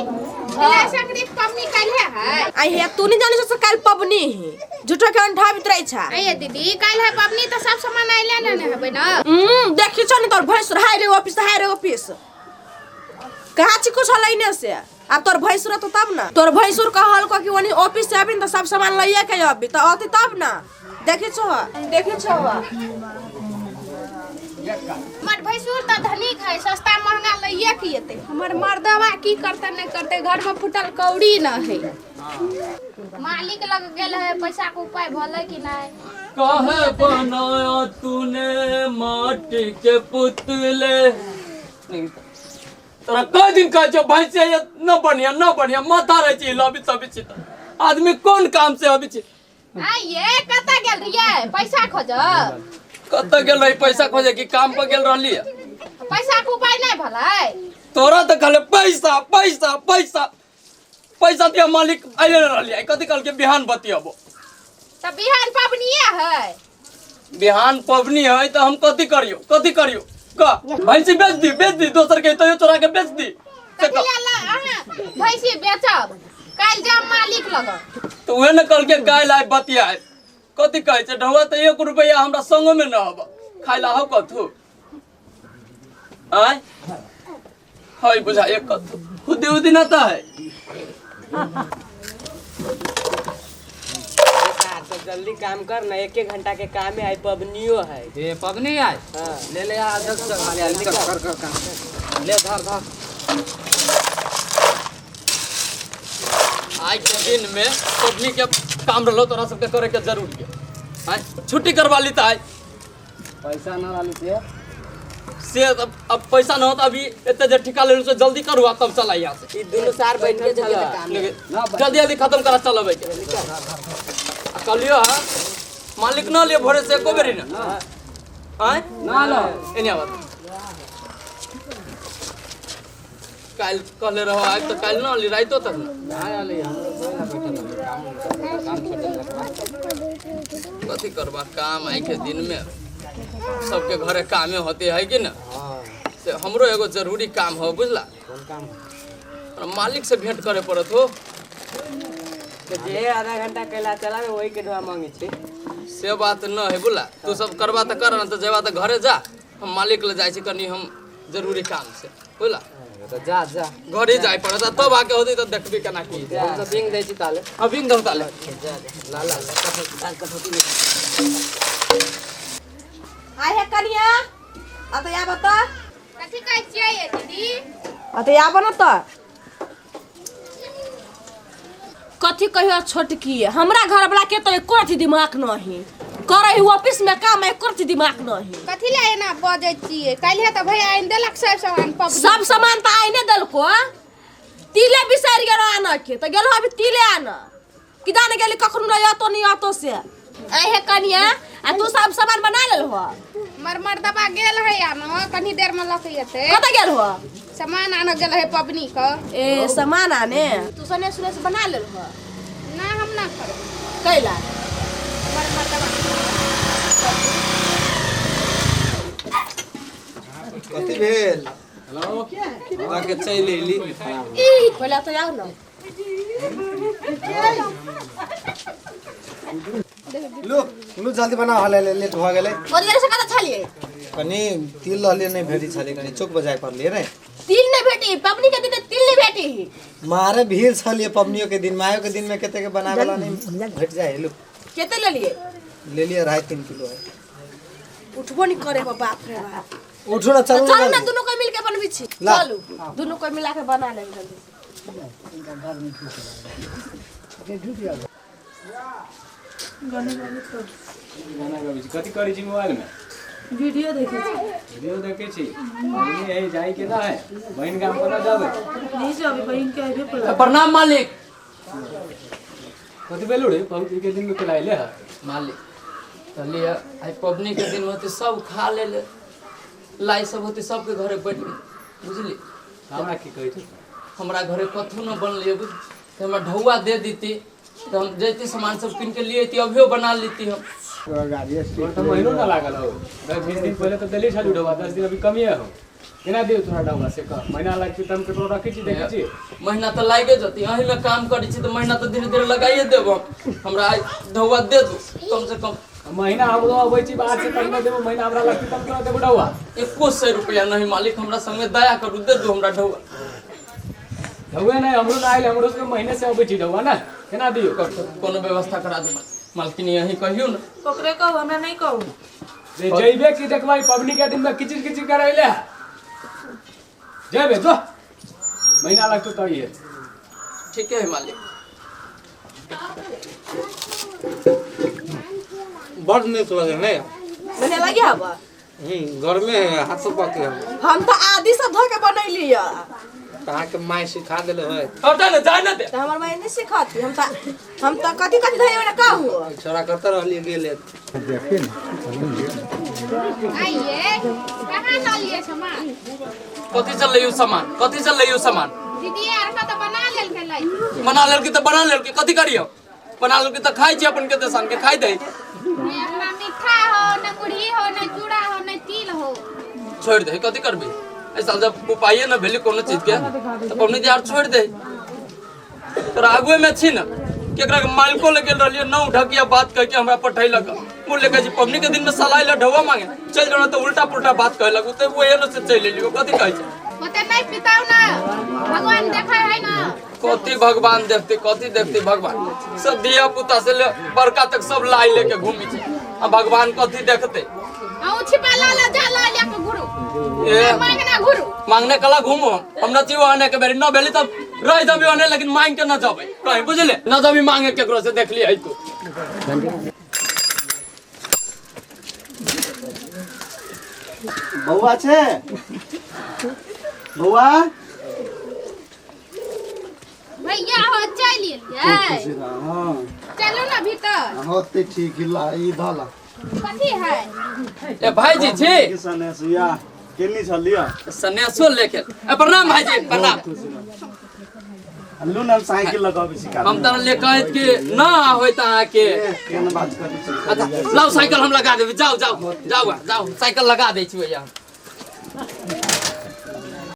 तिला संक्रांति पबनी काल्हे है। आई हे, तू नहीं जाने से काल पबनी है, झूठो के अंठा रहे छा। आइए दीदी, काल्हे पबनी तो सब सामान आइले ने ने हेबै ना। देखी छो ने तोर भैंसुर हाय रे ऑफिस, हाय रे ऑफिस, कहाँ छी कुछ लैने से? अब तोर भैंसुर तो तब ना, तोर भैंसुर कहल को कि ओनी ऑफिस से अभी तो सब सामान लइए के अभी तो अती तब ना। देखी छो, देखी छो। हमर भैंसुर तो धनिक है, सस्ता महंगा लइए के एतै। हमर मर्दवा की करते नहीं करते, घर में फुटल कौड़ी न है। मालिक लग गेल है, पैसा के उपाय भले कि नहीं। काहे बनाया तूने माटी के पुतले? तोरा कई दिन कहै छौ भैंसे न बढ़िया न बढ़िया, माथा रहै छै लबी तबी छै। आदमी कोन काम से अबै छै? आइए कतऽ गेल रहियै पैसा खोज? कतऽ गेल रही पैसा खोजे कि काम पर गेल रहली? पैसा के उपाय नहीं भलै? तोरा तऽ कहले पैसा पैसा पैसा पैसा दिया, मालिक आइले न रहली। कथी कहलकै? बिहान बतियबो। तऽ बिहान पबनिये है। बिहान पबनी है तऽ हम कथी करियो, कथी करियो कह? भैंसी बेच दी, बेच दी दोसर के, तैयो चोरा के बेच दी से कथी कह। ला अहाँ भैंसी बेचब? काल्हि जाब मालिक लग। तऽ उहे ने कहलकै काल्हि आबि बतियाए। कथी कहै छै ढौआ? तऽ 1 रुपैआ हमरा संगो में न हब खाइ ला हौ कथू आय है बुझा एक कथू खुदी उदी न तऽ है। सार सब जल्दी काम कर ना, एक एक घंटा के काम है, आई पबनियो है। ए पबनी आय। हाँ। ले ले आ जग जल्दी कर कर कर काम, ले धर धर। आइ के दिन में पबनी के काम रहलो, तोरा सबके करे के जरूरी है। आय छुट्टी करवा ली तऽ आइ पैसा ना रहली से से अब पैसा न हो तऽ अभी एते जे ठिका लेलु से जल्दी करू आ तब चला यहाँ से। ई दुनू सार बैठ के चला। जल्दी जल्दी खत्म करा चलबै के। आ कहलियो हा मालिक न लियो भोरे से एको बेरी न आय ना लो एने आबत। काल्हि कहले रहो आइ तऽ काल्हि न ली राइतो तक न ना आली। हम लोग ना बैठल रहली, काम काम छोड़ल। कथी करबा काम? आइ के दिन में सबके घरे कामे होते है कि न? हाँ। से हमरो एगो जरूरी काम हो बुझला। कौन काम? हमरा मालिक से भेंट करे पड़त हो। तो जे आधा घंटा कैला चला वही के ढोआ मांगे छी। से बात न है बुझला, तू सब करबा तऽ कर न तऽ जेबा तऽ घरे जा, हम मालिक ले जाइ छी कनी हम जरूरी काम से बुझला। तो जा जा। घरे जाय पड़त आ तब आके होतै तऽ देखबी केना की। हम तो बिंग दै छी ताले। हाँ बिंग दहो ताले। जा जा ला ला ला कठौती कठौती ले। आई हे कनिया, आ तऽ आब तऽ। कथी कहै छियै ये दीदी? आ तऽ आब न तऽ कथी कहियो छोटकी, हमरा घर वाला के तो एको अथी दिमाग नहीं करे ही, ऑफिस में काम एको अथी दिमाग नहीं। कथी ला एना बजै छियै? काल्हे तऽ भैया आनि देलक सब सामान पबनी। सब सामान तऽ आइने देलको, तिले बिसरि गेलो आनऽ के, तऽ गेलो अभी तिले आनऽ कि जाने गेली कखनो नहीं अतो नहीं अतो से। ऐ हे कनिया, आ तू सब सामान बना लेलहो? मर मर्दबा गेल है आनो, कनी देर में लऽ के एतै। कतऽ गेल हो? सामान आनऽ गेल है पबनी के। ए सामान आने। तू सने सुने से बना लेलहो? ना, हम ना करब। कैला? मर मर्दबा कथी भेल? के चलि अयली। ई पहिले तऽ आउ न। लू लू जल्दी बनाओ, हले लेट भऽ गेलै। ओते देर से कतऽ छलियै? कनि तिल रहलियै नहि भेटी छलै, कनि चौक बजाय पड़लियै रे। तिल नहि भेटी? पबनी के दिन तिल नहि भेटी? मारे भीड़ छलियै पबनियो के दिन, मायो के दिन में कते के बनावे वाला नहीं भेट जाए। लू कते लेलियै? लेलियै 2.5-3 किलो है। उठबो नहीं करे हो, बाप रे बाप। उठू ना, चलू। चलू ना, दुनू कोई मिलके बनबै छी। ला। चलू दुनू कोई मिला के बना लेब जल्दी से। गाना गाबै छी? कथी करै छी मोबाइल में? वीडियो देखै छी। वीडियो देखै छी? बहिनी है जाइ के ना है, बहिन गाम कोना जाबै? नहीं जाबे, बहिन के आबे पर। प्रणाम मालिक। कथी भेलौ रे? पबनी के दिन में केला है? मालिक कहलिए आइ पबनी के दिन होते सब खा ले ले, लाई सब होते सबके घरे बैठ गेल बुझली। हमरा की कहै छै? हमरा घरे कथू न बनलियै बुझ, तऽ हमरा ढौआ दे दीती तऽ हम जैती सामान सब कीन के लिए अयती, अभियो बना लेती हम। गाड़ी तोर तो महीनो ना लागल हो। 10-20 दिन पहले तो देली छलू ढोबा, 10 दिन अभी कमिए हो। केना दियौ तोरा ढोबा से कह? महीना लगतै त हम ककरो रखै छी देखै छी। महीना तऽ लागे जती, अही में काम करै छी तऽ महीना तऽ धीरे धीरे लगाइए देब हम। हमरा आइ ढौआ दे दू कम से कम। महीना हमरो अबै छी बाहर से तब ना देबो, महीना हमरा लगतै तब तोरा देबो ढौआ। 100 रुपया नहीं मालिक, हमरा संगे दया करू दे दू हमरा ढौआ। ढौआ नहीं हमरो ना आयल, हमरो सबके महीने से अबै छी ढौआ ना, केना दियौ? कोनो व्यवस्था करा दू मालकिनी, अहीं कहियौ ना। ओकरे कहू, हमरा नहीं कहू। जे जइबे की देखबै पबनी के दिन में किचिर किचिर करैले जेबे जो, महीना लगतौ तऽ ये। ठीक है मालिक। बड़ नीक लगे नहीं? बढ़िया लगे हब? गर्मे है, हाथ से पके हम। हम तो आदि से धो के बनैली है। कहाँ के माय सिखा देले होय? हटा ना, जाय ना दे। त हमर माय नहीं सिखाती, हम तो कथि कथि धइयो ना कहू। छोरा करता रहलिए गेले। देखिए ना। आइए कहाँ चलिए सामान? कथि चल रही सामान? कथि चल रही सामान? दीदी यार का तो बना लेल के लाई। बना लेल के तो बना लेल के कथि करियो? बना लेल के तो खाइ छी अपन के देसान के खाइ दे। ना मीठा हो ना मुरही हो ना चूड़ा हो ना तिल हो। छोड़ दे, कथि करबी? ऐसा जब उपाय न भेली कोनो चीज के तो पबनी यार छोड़ दे। तोरा आगुए में छी ना केकरा के मालिको ले गेल रहलियो न ढकिया बात कह के हमरा पठैलक। बोले के जी पबनी के दिन में सलाई ल ढौआ मांगे चल जाना तो उल्टा पुल्टा बात कहलक, त वो एनो से चल लेलियो। कथि कहै छै? ओते नहीं पिताऊ ना, भगवान देखै है ना। कथि भगवान देखते, कथि देखते भगवान? सब धिया पुता से ले बड़का तक सब लाई लेके घूमी छै, आ भगवान कथि देखते? आ छिपा ला ला जा ला ले के घुरू। ए मांगना घुरू। मांगने कला घूमो हम न छी आने के बेरी न भेली तब रह जबी आने, लेकिन मांग के न जबै कहीं, बुझले न जबी मांगे केकरो से देखली है तू। बौआ छे, बौआ भैया हो चल गेलियै। हां चलू ना भीतर। होते ठीक ला ई धला कथी है? ए भाईजी छी सनेसुया केनी छलिया सनेसो लेके। ए प्रणाम भाईजी, प्रणाम। हल्लू ना साइकिल लगाबे सिखा। हम त ले कहत के ना होइत अहाँ के। केन बात करै छी? अच्छा लाओ साइकिल हम लगा देबै, जाओ जाओ जाओ जाओ साइकिल लगा दै छी भैया।